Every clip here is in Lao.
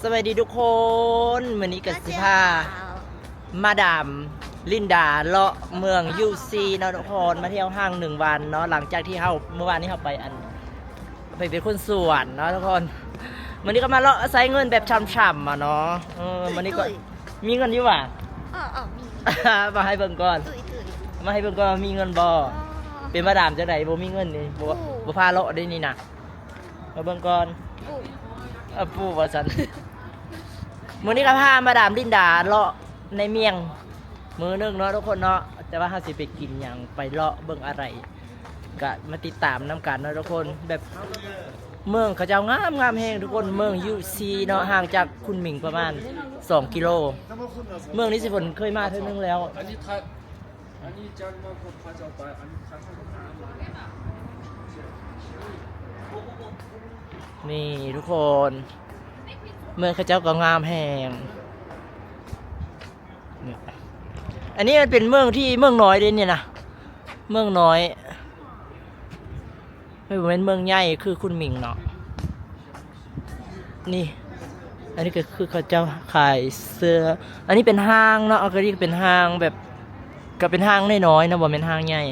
ສະບາຍດີທຸກຄົນ ມື້ນີ້ກໍຊິພາມາດາມລິນດາເລາະເມືອງຢູຊີເນາະທຸກຄົນ ມາທ່ຽວຫ້າງໜຶ່ງວັນເນາະ ຫຼັງຈາກທີ່ເຮົາ ມື້ວານນີ້ເຮົາໄປອັນ ໄປເປັນຄົນສວນເນາະທຸກຄົນ ມື້ນີ້ກໍມາເລາະໃຊ້ເງິນແບບຊ່ຳໆ ອະເນາະ ເອີ ມື້ນີ້ກໍ ຕຸ້ຍໆ ມີເງິນຢູ່ຫວາ? ເອີໆ ມີ ມາໃຫ້ເບິ່ງກ່ອນ ຕຸ້ຍໆ ມາໃຫ້ເບິ່ງກ່ອນວ່າມີເງິນບໍ່? ອໍ ເປັນມາດາມຈັ່ງໃດບໍ່ມີເງິນນີ້ ບໍ່ ໂອ້ ບໍ່ພາເລາະເດ້ນີ້ນະ ມາເບິ່ງກ່ອນ ປູ້ ເອີ ປູ້ວ່າຊັ້ນ ມື້ນີ້ກໍພາມາດາມລິນດາເລາະໃນເມືອງມື້ໜຶ່ງເນາະທຸກຄົນເນາະ ແຕ່ວ່າເຮົາຊິໄປກິນຫຍັງ ໄປເລາະເບິ່ງອາໄລ ກະມາຕິດຕາມນຳກັນເນາະທຸກຄົນ ແບບເມືອງເຂົາເຈົ້າງາມ ງາມແຮງທຸກຄົນ ເມືອງຢູຊີເນາະ ຫ່າງຈາກຄຸນໝິງປະມານສອງກິໂລ ເມືອງນີ້ຊິຝົນເຄີຍມາເທື່ອໜຶ່ງແລ້ວ ອັນນີ້ ອັນນີ້ຈັກມາກັບພະເຈົ້າໄປ ອັນນີ້ ນີ້ທຸກຄົນ ເມືອງເຂົາເຈົ້າກໍງາມແຮງ ນີ້ ອັນນີ້ມັນເປັນເມືອງທີ່ ເມືອງນ້ອຍເດ້ນີ້ນະ ເມືອງນ້ອຍ ມັນບໍ່ແມ່ນເມືອງໃຫຍ່ຄືຄຸນໝິງເນາະ ນີ້ ອັນນີ້ກໍຄືເຂົາເຈົ້າຂາຍເສື້ອ ອັນນີ້ເປັນຫ້າງເນາະ ອັນນີ້ເປັນຫ້າງແບບ ກໍເປັນຫ້າງນ້ອຍໆເນາະ ບໍ່ແມ່ນຫ້າງໃຫຍ່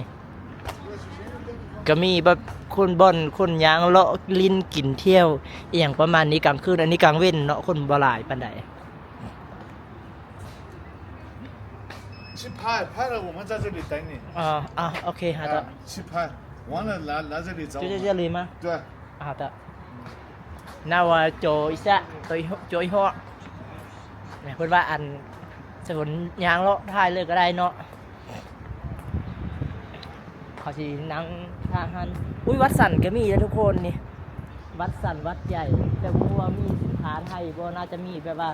ກໍມີແບບຄົນບ່ອນ ຄົນຍ່າງເລາະຫຼິ້ນກິນທ່ຽວ ອີ່ຫຍັງປະມານນີ້ກາງຄືນ ອັນນີ້ກາງເວັນເນາະ ຄົນບໍ່ຫຼາຍປານໃດ. 去拍，拍了我们在这里等你。啊，啊，OK，好的。啊，去拍，完了来，来这里找我们。就在这里吗？对。好的。那我走一下，走一会，走一会儿。 ເພິ່ນວ່າອັນ ສະເພິ່ນຍ່າງເລາະຖ່າຍເລີຍກໍໄດ້ເນາະ ເຂົາຊິນັ່ງຖ້າຫັ້ນ ອຸ້ຍ ວັດສັນກໍມີເດ້ທຸກຄົນນີ້ ວັດສັນ ວັດໃຫຍ່ ແຕ່ບໍ່ຮູ້ວ່າມີສິນຄ້າໄທບໍ່ ໜ້າຈະມີແບບວ່າ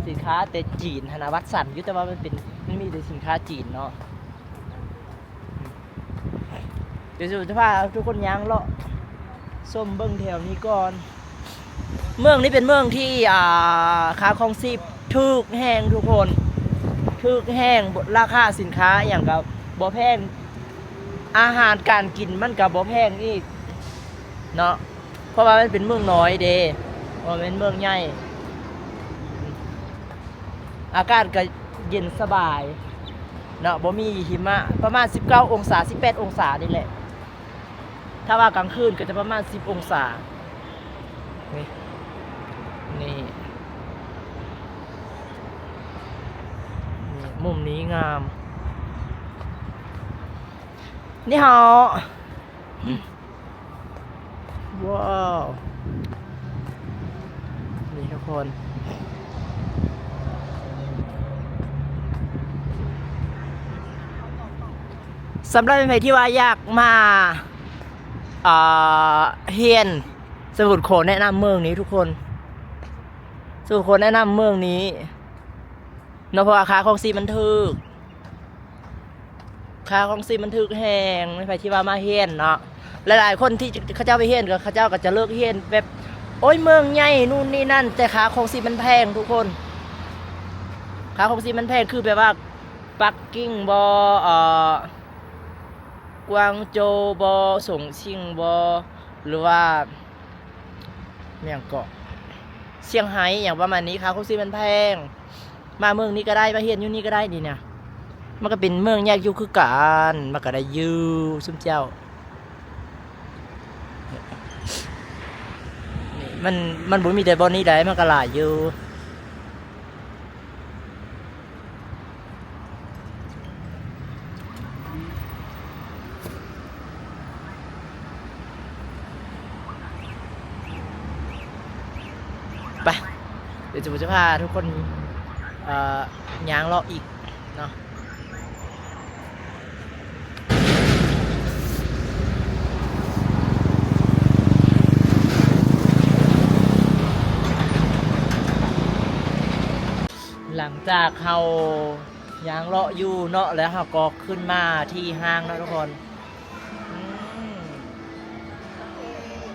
ສິນຄ້າແຕ່ຈີນຫັ້ນນະ ວັດສັນຢູ່ ແຕ່ວ່າມັນເປັນ ມັນມີແຕ່ສິນຄ້າຈີນເນາະ ດຽວຊິພາທຸກຄົນຍ່າງເລາະຊົມເບິ່ງແຖວນີ້ກ່ອນ ເມືອງນີ້ເປັນເມືອງທີ່ ອ່າ ຄ່າຄອງຊີບຖືກແຮງທຸກຄົນ ຖືກແຮງ ລາຄາສິນຄ້າອີ່ຫຍັງກໍບໍ່ແພງ ອາຫານການກິນມັນກໍບໍ່ແພງອີກເນາະ ເພາະວ່າມັນເປັນເມືອງນ້ອຍເດ້ ບໍ່ແມ່ນເມືອງໃຫຍ່ ອາກາດກໍເຢັນສະບາຍເນາະ ບໍ່ມີຫິມະ ປະມານສິບເກົ້າອົງສາ ສິບແປດອົງສານີ້ແຫຼະ ຖ້າວ່າກາງຄືນກໍຈະປະມານສິບອົງສາ ນີ້ ນີ້ ນີ້ ມຸມນີ້ງາມ ນີ້ເຮົາ ວ້າວ ນີ້ທຸກຄົນ ສຳລັບໃຜທີ່ວ່າຢາກມາ ອ່າ ຮຽນ ສະບຸນຂໍແນະນຳເມືອງນີ້ທຸກຄົນ ສະບຸນຂໍແນະນຳເມືອງນີ້ເນາະ ເພາະວ່າຄ່າຄອງຊີບມັນຖືກ ຄ່າຄອງຊີບມັນຖືກແຮງ ໃຜທີ່ວ່າມາຮຽນເນາະ ຫຼາຍໆຄົນທີ່ເຂົາເຈົ້າໄປຮຽນ ກໍເຂົາເຈົ້າກໍຈະເລີກຮຽນແບບ ໂອ້ຍ ເມືອງໃຫຍ່ ນູ່ນນີ້ນັ້ນ ແຕ່ຄ່າຄອງຊີບມັນແພງທຸກຄົນ ຄ່າຄອງຊີບມັນແພງ ຄືແບບວ່າປັກກິ່ງບໍ ເອີ ກວາງໂຈບໍ ສົງຊິງບໍ ຫຼືວ່າ ແມ່ນຫຍັງເກາະ ຊຽງໄຮ້ ຫຍັງປະມານນີ້ ຄ່າຄອງຊີບມັນແພງ ມາເມືອງນີ້ກໍໄດ້ ມາຮຽນຢູ່ນີ້ກໍໄດ້ນີ້ນະ ມັນກໍເປັນເມືອງໃຫຍ່ຢູ່ຄືກັນ ມັນກໍໄດ້ຢູ່ຊຸມເຈົ້າ ນີ້ ມັນ ມັນບໍ່ມີແຕ່ບ່ອນນີ້ໃດ ມັນກໍຫຼາຍຢູ່. ໄປ ດຽວຈະ ຈະພາທຸກຄົນ ເອີ ຍ່າງເລາະອີກເນາະ. ຫຼັງຈາກເຮົາຍ່າງເລາະຢູ່ເນາະ ແລ້ວເຮົາກໍຂຶ້ນມາທີ່ຫ້າງເນາະທຸກຄົນ. ອື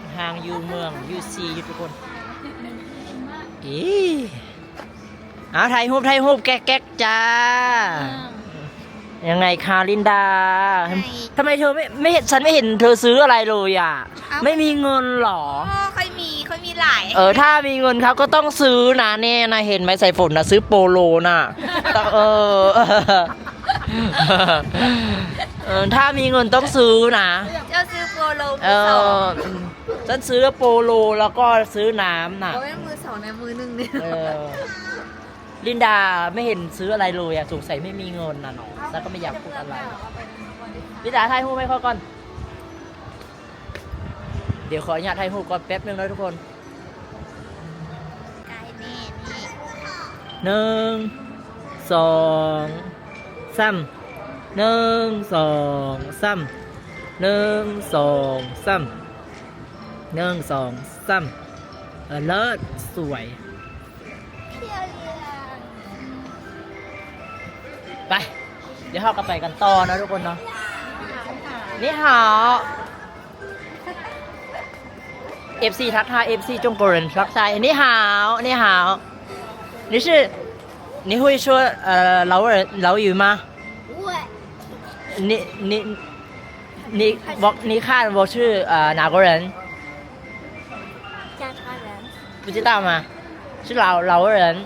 ມ ຫ້າງຢູ່ເມືອງຢູຊີທຸກຄົນ. ອີ ເອົາ ຖ່າຍຮູບ ຖ່າຍຮູບ ແກ໊ກໆ ຈ້າ. ຍັງໄງຄະ ລິນດາ? ໄງ? ທຳໄມເທີໄມ່ ໄມ່ເຫັນ ສັນໄມ່ເຫັນເທີຊື້ອະໄລເລີຍອະ? ເອົ້າ ໄມ່ມີເງິນເຫຼືອ? ໂອ້ ຄ່ອຍມີ ຄ່ອຍມີ ຫຼາຍ ເອີ ຖ້າມີເງິນເຂົາກໍຕ້ອງຊື້ນະ ແນ່ນະ ເຫັນໄໝ ໃສ່ຝົນນະ ຊື້ໂປໂລນະ ເອີ ເອີ ຖ້າມີເງິນຕ້ອງຊື້ນະ ເຈົ້າຊື້ໂປໂລ ເອີ ມືສອງ ເອີ ຊັ້ນຊື້ໂປໂລ ແລ້ວກໍຊື້ນ້ຳນະ ບໍ່ແມ່ນມືສອງນະ ມືໜຶ່ງນີ້ ເອີ ລິນດາไม่เห็นซื้ออะไรเลยอะ สงสัยไม่มีเงินน่ะเนาะ แล้วก็ไม่อยากพูดอะไร ลินดาถ่ายรูปให้เขาก่อน เดี๋ยวขออนุญาตถ่ายรูปก่อนแป๊บนึงนะทุกคน ກາຍແມ່ນີ້ ໜຶ່ງ ສອງ ສາມ ໜຶ່ງ ສອງ ສາມ ໜຶ່ງ ສອງ ສາມ ໜຶ່ງ ສອງ ສາມ ເອີ ເລີດ ສວຍ ໄປ ດຽວເຮົາກໍໄປກັນຕໍ່ເນາະທຸກຄົນເນາະ ນີ້ຫາວ ເອັຟຊີ ທັກທາຍ ເອັຟຊີ 中国人 ທັກທາຍ ນີ້ຫາວ ນີ້ຫາວ 你是 你会说 呃 老挝 老语吗？你 你 你 我 你看我是 呃 哪国人？加沙人。不知道吗？是老 老挝人。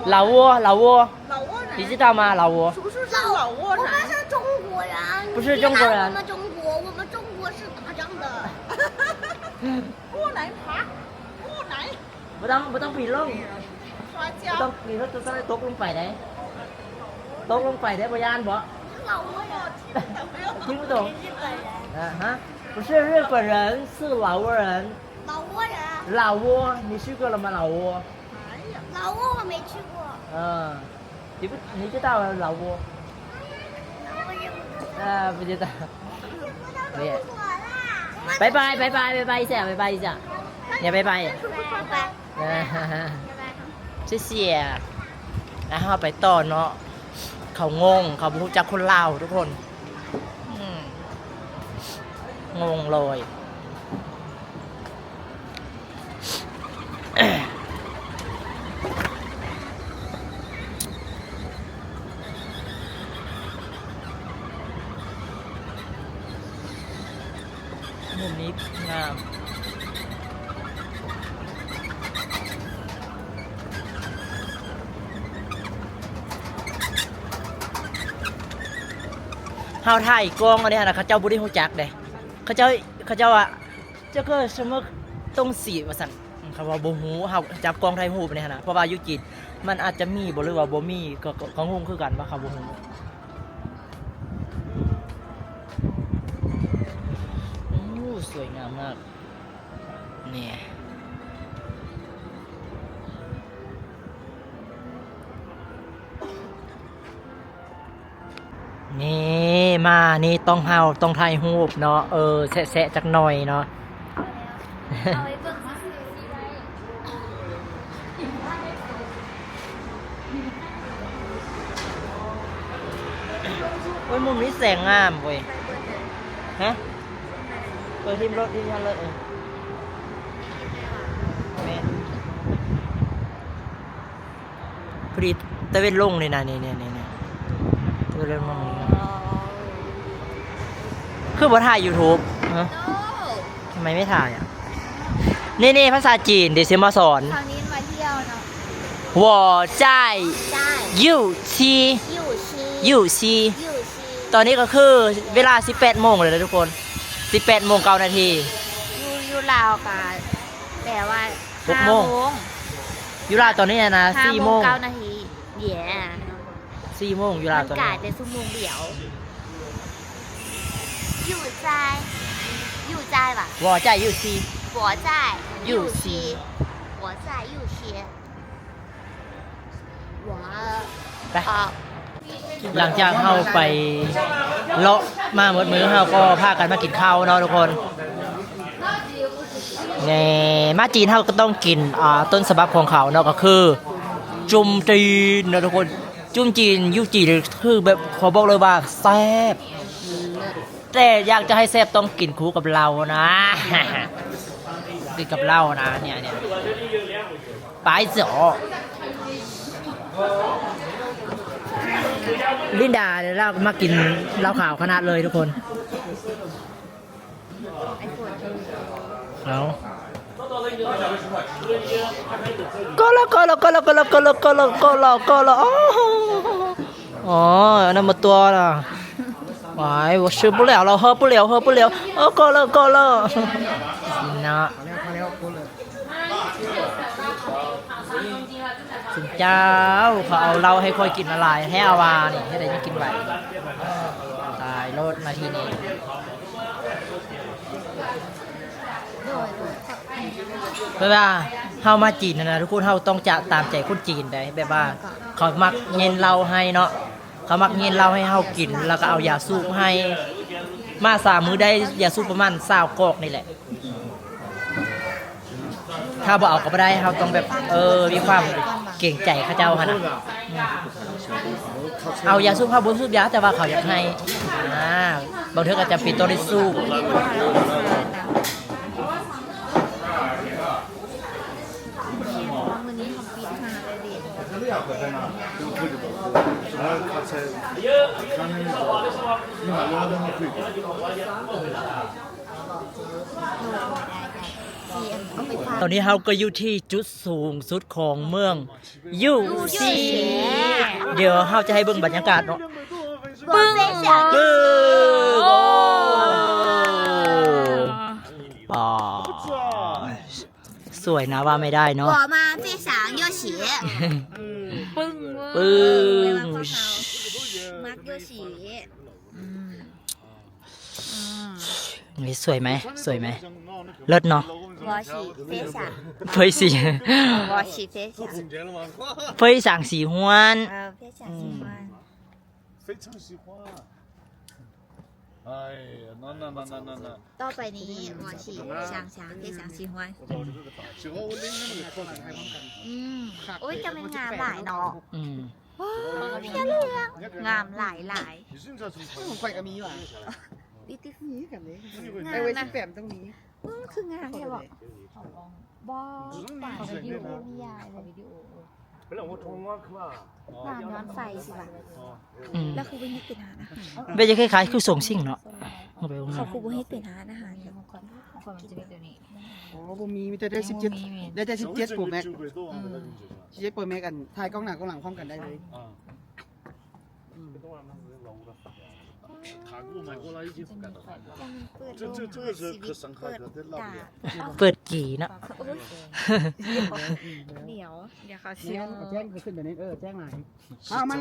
老挝，老挝。老挝人。你知道吗？老挝。是不是老挝人？我们是中国人。不是中国人。你别拦我们中国，我们中国是打仗的。过来爬，过来。 บ่ຕ້ອງ ບໍ່ຕ້ອງປີນລົງ ບໍ່ຕ້ອງປີນລົງ ຕົກລົງໄປໄດ້ ຕົກລົງໄປໄດ້ ບໍ່ຢ້ານບໍ່? 听不懂 อ่าฮะ 不是日本人 是老挝人 老挝人 老挝 你去过了吗？老挝 老挝我没去过 嗯 你不，你知道老挝？我也不知道。啊，不知道。没有。拜拜，拜拜，拜拜一下，拜拜一下。你要拜拜。拜拜。啊，哈哈。谢谢。 แล้วเฮาไปต่อเนาะ เขางง เขาบ่ฮู้จักคนลาวทุกคน อืม งงเลย มุมนี้งาม เฮาถ่ายกล้องอันนี้หั่นนะ เขาเจ้าบ่ได้ฮู้จักเด้ เขาเจ้า เขาเจ้าว่า 这个什么东西 ว่าซั่น อืม เขาว่าบ่ฮู้ เฮาจับกล้องถ่ายรูปนี่หั่นนะ เพราะว่าอยู่จีนมันอาจจะมีบ่ หรือว่าบ่มี ก็ ก็ ก็งงคือกันว่าเขาบ่ฮู้ โอ้ สวยงามมาก นี่ นี่ มา นี่ต้อง เฮาต้องถ่ายรูปเนาะ เออ แซะๆ จักหน่อยเนาะ โอ้ย มุมนี้แสงงามเว้ย ฮะ เออ ทิ่มรถ ทิ่มคันรถ เออ แม่น พอดีตะเว็นลงนี่นะ นี่ๆๆๆ ตะเว็นลงนี่นะ คือบ่ถ่ายยูทูบ ฮะ ทำไมไม่ถ่ายอะ นี่ๆ ภาษาจีน เดี๋ยวสิมาสอน คราวนี้มาเที่ยวเนาะ 我在อยู่ที่ อยู่ที่ อยู่ที่ อยู่ที่ ตอนนี้ก็คือเวลาสิบแปดโมงแล้วนะทุกคน สิบแปดโมงเก้านาที อยู่ อยู่ลาวก็แปลว่า หกโมง ห้าโมง อยู่ลาวตอนนี้นะ ห้าโมง สี่โมง เก้านาที เย้ สี่โมง อยู่ลาวตอนนี้ มันกลายเป็นชั่วโมงเดียว อยู่在 อยู่在吧 我在อยู่ที่ 我在อยู่ที่ อยู่ที่ 我在อยู่ที่ 我 ไป 好 หลังจากเฮาไปเลาะมาหมดมื้อ เฮาก็พากันมากินข้าวเนาะทุกคน นี่ มาจีนเฮาก็ต้องกิน อ่า ต้นฉบับของเขาเนาะ ก็คือจุ่มจีนเนาะทุกคน จุ่มจีนอยู่จีนคือแบบขอบอกเลยว่าแซ่บ แต่อยากจะให้แซ่บต้องกินคู่กับเหล้านะ กินกับเหล้านะ เนี่ย เนี่ย ไปเจาะ ลินดาเนี่ย เรามากินเหล้าขาวขนาดเลยทุกคน เอา够了，够了，够了，够了，够了，够了，够了，够了，哦，哦，那么多了。哎，我受不了了，喝不了，喝不了。哦，够了，够了。行了。 ເຈົ້າ ເຂົາເອົາເຫຼົ້າໃຫ້ຂ້ອຍກິນຫຼາຍແທ້ວ່ານີ້ ເຮັດໃດຍັງກິນໄຫວ ຕາຍໂລດນາທີນີ້. ແບບວ່າເຮົາມາຈີນນະ ທຸກຄົນ ເຮົາຕ້ອງຈະຕາມໃຈຄົນຈີນໃດ ແບບວ່າເຂົາມັກເຢັນເຫຼົ້າໃຫ້ເນາະ ເຂົາມັກເຢັນເຫຼົ້າໃຫ້ເຮົາກິນ ແລ້ວກໍເອົາຢາສູບໃຫ້ ມາສາມມື້ໄດ້ຢາສູບປະມານຊາວກອກນີ້ແຫຼະ. ຖ້າບໍ່ເອົາກໍບໍ່ໄດ້ ເຮົາຕ້ອງແບບ ເອີ ມີຄວາມເກງໃຈເຂົາເຈົ້າຫັ້ນນະ ເອົາຢາສູບ ເຮົາບໍ່ສູບຢາ ແຕ່ວ່າເຂົາຢາກໃຫ້ ອ່າ ບາງເທື່ອກໍຈຳເປັນຕ້ອງໄດ້ສູບ. ຕອນນີ້ເຮົາກໍຢູ່ທີ່ຈຸດສູງສຸດຂອງເມືອງຢູ່ຊີ ດຽວເຮົາຈະໃຫ້ເບິ່ງບັນຍາກາດເນາະ ປຶ້ງ ປຶ້ງ ໂອ້ ປາ ສວຍນະວ່າໄມ່ໄດ້ເນາະ ປຶ້ງ ປຶ້ງ ມັກຢູ່ສີ ອືມ ນີ້ສວຍໄໝ? ສວຍໄໝ? ເລີດເນາະ 我喜非常 ເຟີຍສີ 我喜非常 ເຟີຍສາງສີຫ້ວນ ເອີ ເຟີຍສາງສີຫ້ວນ 非常喜欢。哎呀，那那那那那那。 ຕໍ່ໄປນີ້ 我喜非常非常喜欢 ອືມ ໂອ້ຍ ຈະແມ່ນງາມຫຼາຍເນາະ ອືມ ວ້າວ 漂亮 ງາມຫຼາຍໆ ຂອງຂ້ອຍກໍມີຫວາ ບິວຕີ້ຟູລ ກັນເດ້ ງາມນະ ໄອເວີຊິບແປດຕ້ອງມີ ອືມ ຄືງາມແທ້ບໍ ບໍ່ ຂອງວິດີໂອ ວິດີໂອ ງາມຍ້ອນໄຟຊິຫວາ ອືມ ແລ້ວຄືບໍ່ເຮັດເປັນຮ້ານອາຫານ ເປັນຄ້າຍໆຄືຊົງຊິງເນາະ ເຂົາຄືບໍ່ເຮັດເປັນຮ້ານອາຫານ ອໍ ບໍ່ມີ ມີແຕ່ໄດ້ສິບເຈັດ ໄດ້ແຕ່ສິບເຈັດໂປຣແມັກ ອືມ ສິບເຈັດໂປຣແມັກ ອັນ ຖ່າຍກ້ອງໜ້າກ້ອງຫຼັງພ້ອມກັນໄດ້ເລີຍ ອືມ ເປີດກີເນາະ ດຽວ ດຽວເຂົາຊິ ແຈ້ງຂຶ້ນແບບນີ້ ເອີ ແຈ້ງຫຼາຍ ເອົາມາ